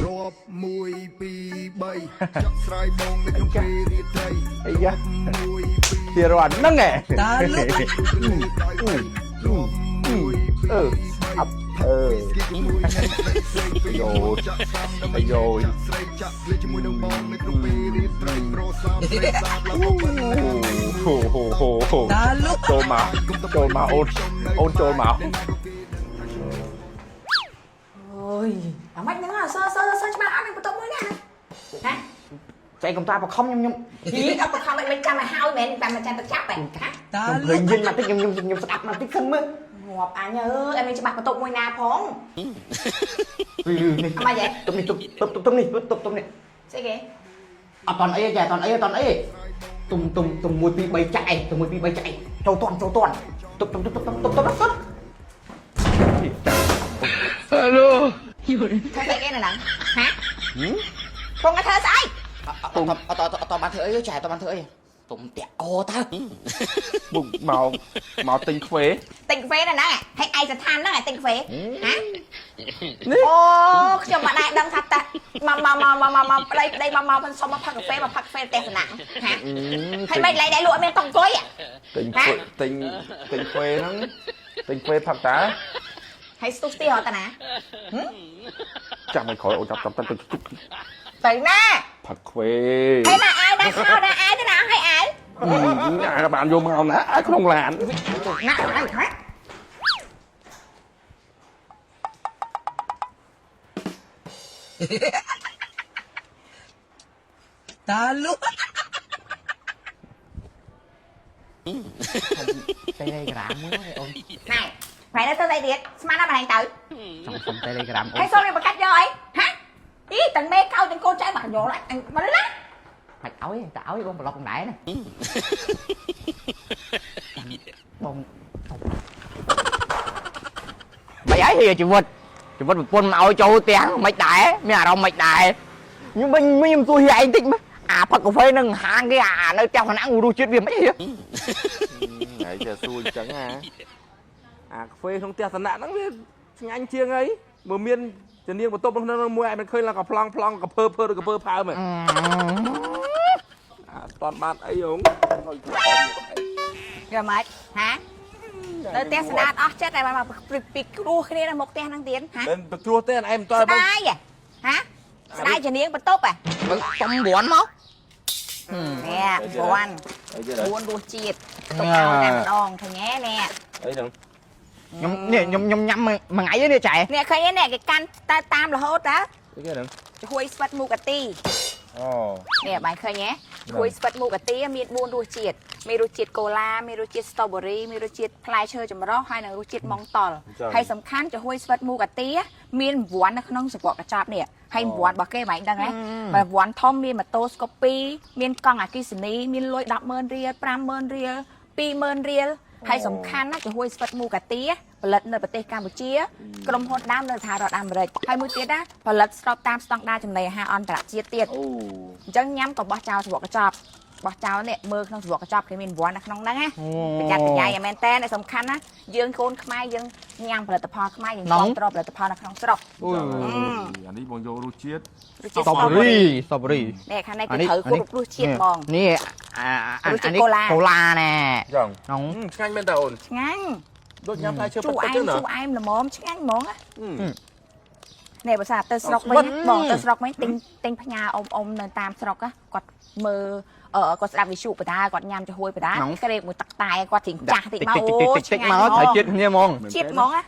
រាប់1 2 3ចាក់ស្រ័យបងនៅក្នុងពេលរាត្រី អាយ៉ា 1 ជារត់ហ្នឹងឯង តាលុក អឺអប់អឺយោអាយោ ស្រីចាក់លេជាមួយនឹងបងនៅក្នុងពេលរាត្រីប្រសាមស្រីសាបឡើងមក ហូហូហូហូ តាលុក ចូលមកចូលមកអូនអូនចូលមក អូយអាម៉េចហ្នឹងអសសសច្បាស់អត់នឹងបន្ទប់មួយណាហ៎ ចៃកំតាបខំខ្ញុំខ្ញុំ យីអត់បខំមិនចាំឲ្យហើយមែនតាមមិនចាំទៅចាប់ហ៎ ខ្ញុំ តា ភ្លេ លុក ងយិនមកតិចខ្ញុំខ្ញុំខ្ញុំស្ដាប់មកតិចសិនមើល ងាប់អញអើយអត់មានច្បាស់បន្ទប់មួយណាផង នេះ អាម៉េចហ៎ ទុំនេះទុំទុំទុំនេះទុំទុំនេះ ស្អីគេ អត់តន់អីទេអត់តន់អីអត់តន់អីទុំទុំទុំ1 2 3ចាក់អីទុំ1 2 3ចាក់អីចូលតន់ចូលតន់ទុំទុំទុំទុំទុំទុំទុំ ធ្វើស្អីគេនៅហ្នឹងហ៎ពងឲ្យធ្វើស្អី អត់អត់អត់តបានធ្វើអីចាអត់បានធ្វើអីទុំតាក់កតើ បុកមកមកទិញខ្វេ ទិញកាហ្វេនៅហ្នឹងហើយឯកស្ថានហ្នឹងឯងទិញកាហ្វេហ៎អូខ្ញុំមិនដែរដឹងថាតាមកមកមកមកមកប្តីប្តីមកមកសុំមកផឹកកាហ្វេមកផឹកកាហ្វេផ្ទះសំណាក់ហ៎ហើយមិនឡៃដែរលក់មានតអង្គុយ ទិញខ្វេទិញទិញខ្វេហ្នឹងទិញខ្វេផឹកតា ហើយស្ទុះស្ទីរត់តាណា ចាំឲ្យក្រោយអូនចាប់ចាប់ចាប់ ទៅណា ផឹកខ្វេ ហើយណាអាយដែរខោណាអាយទៅណាឲ្យអាយ អាបានយកមកណាអាក្នុងឡាន ណាអាយហ៎ តាលុក Telegram មួយអូន ណែថ្ងៃនេះទៅស្អីទៀតស្មានដល់ម្នាក់ទៅ ចង់សុំ Telegram អូន ហើយសូមមានប្រកាសយកអីហ៎អីទាំងមេកោទាំងកូនចៅមកយកឡើងមកឡា មិនឲ្យតែឲ្យបងប្លុកដែរណាបងមិនអីហៀជីវិតជីវិតប្រពន្ធមកឲ្យចូលផ្ទះមិនដែរមានអារម្មណ៍មិនដែរខ្ញុំមិនខ្ញុំសួរហៀឯងតិចមើលអាផឹកកាហ្វេនឹងហាងគេអានៅផ្ទះសំណាក់រសជាតិវាមិនហៀ ហើយចេះសួរអញ្ចឹងហ่าអាខ្វេក្នុងផ្ទះសំណាក់ហ្នឹងវាឆ្ងាញ់ជាងអីបើមានជំនាញបន្ទប់ក្នុងនោះមួយឯងមិនឃើញឡើងក៏ប្លង់ប្លង់ក៏ភើភើឬក៏ភើផើមអាអត់តាន់បានអីហង យកម៉េចហាទៅផ្ទះស្ដាតអស់ចិត្តតែបានមកពីគ្រោះគ្នានៅមុខផ្ទះហ្នឹងទៀតហា មិនប្រគ្រោះទេឯងមិនតើ ស្ដាយហ៎ស្ដាយជំនាញបន្ទប់ហ៎ មើលសុំព្រាន់មក នេះព្រាន់ អីទៀត 4រសជាតិទុកឲ្យតែម្ដងឃើញទេនេះ អីហ្នឹង ខ្ញុំនេះខ្ញុំខ្ញុំញ៉ាំមួយថ្ងៃនេះចែ នេះឃើញទេនេះគេកាន់តែតាមរហូតតើ អីគេហ្នឹង ហួយស្វិតមូកាទី អូ នេះបាយឃើញទេហួយស្វិតមូកាទីមាន4រសជាតិមានរសជាតិកូឡាមានរសជាតិ strawberry មានរសជាតិផ្លែឈើចម្រុះហើយនិងរសជាតិម៉ង់តុលហើយសំខាន់ចំហួយស្វិតមូកាទីមានរង្វាន់នៅក្នុងសង្វក់កញ្ចប់នេះហើយរង្វាន់របស់គេបាយដឹងហ៎បើរង្វាន់ធំមានម៉ូតូស្កូពីមានកង់អគ្គិសនីមានលុយ100,000រៀល50,000រៀល20,000រៀលហើយសំខាន់ណាចំហួយស្វិតមូកាទីផលិតនៅប្រទេសកម្ពុជាក្រុមហ៊ុនដើមនៅសហរដ្ឋអាមេរិកហើយមួយទៀតណាផលិតស្របតាមស្តង់ដារចំណីអាហារអន្តរជាតិទៀត អូ អញ្ចឹងញ៉ាំក៏បោះចោលសង្វក់កញ្ចប់បោះចោលនេះមើលក្នុងសង្វក់កញ្ចប់គេមានរង្វាន់នៅក្នុងហ្នឹងណាប្រយ័ត្នប្រយែងឲ្យមែនតើតែសំខាន់ណាយើងកូនខ្មែរយើងញ៉ាំផលិតផលខ្មែរយើងគាំទ្រផលិតផលនៅក្នុងស្រុក អូអានេះបងយករសជាតិ រសជាតិ ស្តបឺរីស្តបឺរី នេះខាងនេះគឺត្រូវគ្រប់រសជាតិហ្មង នេះអាអានេះកូឡាណែ ចឹង ក្នុង ឆ្ងាញ់មែនតើអូន ឆ្ងាញ់ ដូចញ៉ាំផ្លែឈើ ជូរ ពិតៗចឹងណា អែមជូរអែមល្មមឆ្ងាញ់ហ្មងណានេះបើសិនទៅស្រុកវិញបងទៅស្រុកវិញទិញទិញផ្ញើអ៊ំអ៊ំនៅតាមស្រុកគាត់មើលគាត់ស្ដាប់វិទ្យុបដាគាត់ញ៉ាំចំហួយបដាក្រេបមួយទឹកតែគាត់ធីងចាស់តិចមកអូ តិចតិចមកត្រូវជាតិគ្នាហ្មង ជាតិហ្មងណា